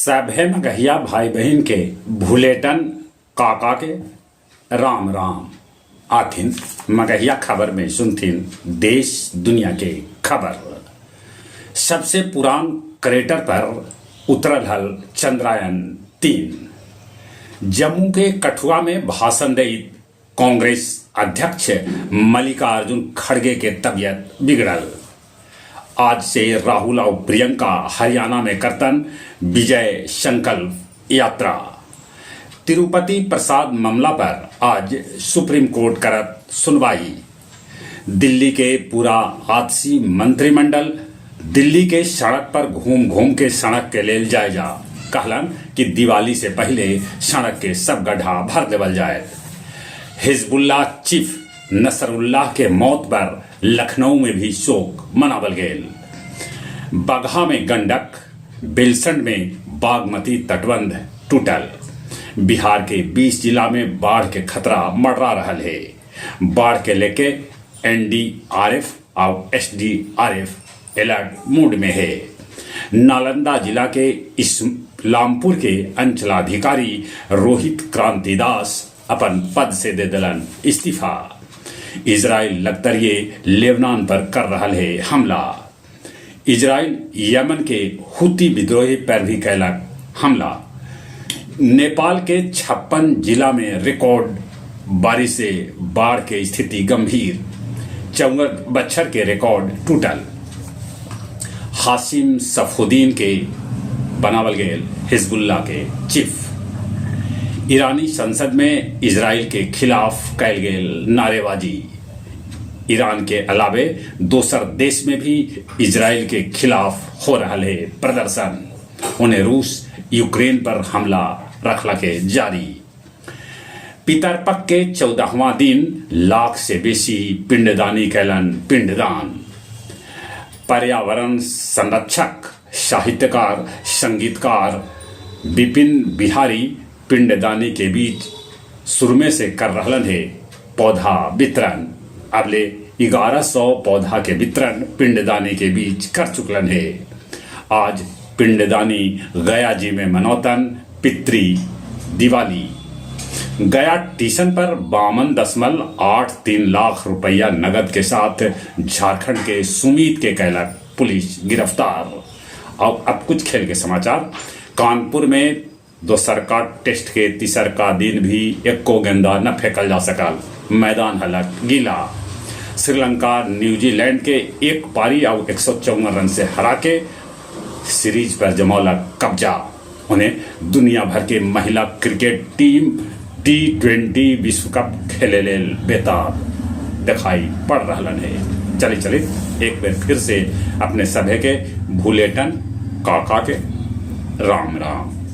सभे मगहिया भाई बहिन के भुलेटन काका के राम राम। आथिन मगहिया खबर में सुनथिन देश दुनिया के खबर। सबसे पुरान क्रेटर पर उतरल हल चंद्रयान 3। जम्मू के कठुआ में भाषण देइत कांग्रेस अध्यक्ष मल्लिकार्जुन खड़गे के तबीयत बिगड़ल। आज से राहुल और प्रियंका हरियाणा में करतन विजय संकल्प यात्रा। तिरुपति प्रसाद मामला पर आज सुप्रीम कोर्ट करत सुनवाई। दिल्ली के पूरा आतसी मंत्रिमंडल दिल्ली के सड़क पर घूम घूम के सड़क के लेल जायजा कहलन कि दिवाली से पहले सड़क के सब गड्ढा भर देवल जाए। हिजबुल्लाह चीफ नसरुल्लाह के मौत पर लखनऊ में भी शोक मनावल गेल। बगहा में गंडक, बेलसंड में बागमती तटबंध टूटल। बिहार के 20 जिला में बाढ़ के खतरा मडरा रहल हे। बाढ़ के लेके एनडीआरएफ और एसडीआरएफ अलर्ट मोड में है। नालंदा जिला के इस्लामपुर के अंचलाधिकारी रोहित क्रांति दास अपन पद से दे दिलन इस्तीफा। इजराइल लगतरिये लेबनान पर कर रहा है हमला। इजराइल यमन के हुती विद्रोही पर भी कैलक हमला। नेपाल के 56 जिला में रिकॉर्ड बारिश से बाढ़ के स्थिति गंभीर। 54 बच्छर के रिकॉर्ड टूटल। हाशिम सफुद्दीन के बनावल गेल हिजबुल्लाह के चीफ। ईरानी संसद में इजराइल के खिलाफ कैल गेल नारेबाजी। ईरान के अलावे दोसर देश में भी इजराइल के खिलाफ हो रहा है प्रदर्शन। उन्हें रूस यूक्रेन पर हमला रखला के जारी। पितरपक्ष के 14वां दिन लाख से बेसी पिंडदानी कैलन पिंडदान। पर्यावरण संरक्षक, साहित्यकार, संगीतकार विपिन बिहारी पिंडदानी के बीच सुरमे से कर रहलन है पौधा वितरण। अबले 1100 पौधा के वितरण पिंडदानी के बीच कर चुकलन है। आज पिंडदानी गया जी में मनौतन पितृ दिवाली। गया टीसन पर 52.83 लाख रुपया नगद के साथ झारखंड के सुमित के कैलक पुलिस गिरफ्तार। और अब कुछ खेल के समाचार। कानपुर में दोसरका टेस्ट के तीसरका दिन भी एको गेंदा न फेंकल जा सकल, मैदान हलक गीला। श्रीलंका न्यूजीलैंड के एक पारी और 154 रन से हरा के सीरीज पर जमौलक कब्जा। उन्हें दुनिया भर के महिला क्रिकेट टीम T20 विश्व कप खेले लेल बेताब दिखाई पड़ रहलन है। चली चली एक बार फिर से अपने सभे के भूलेटन काका के राम राम।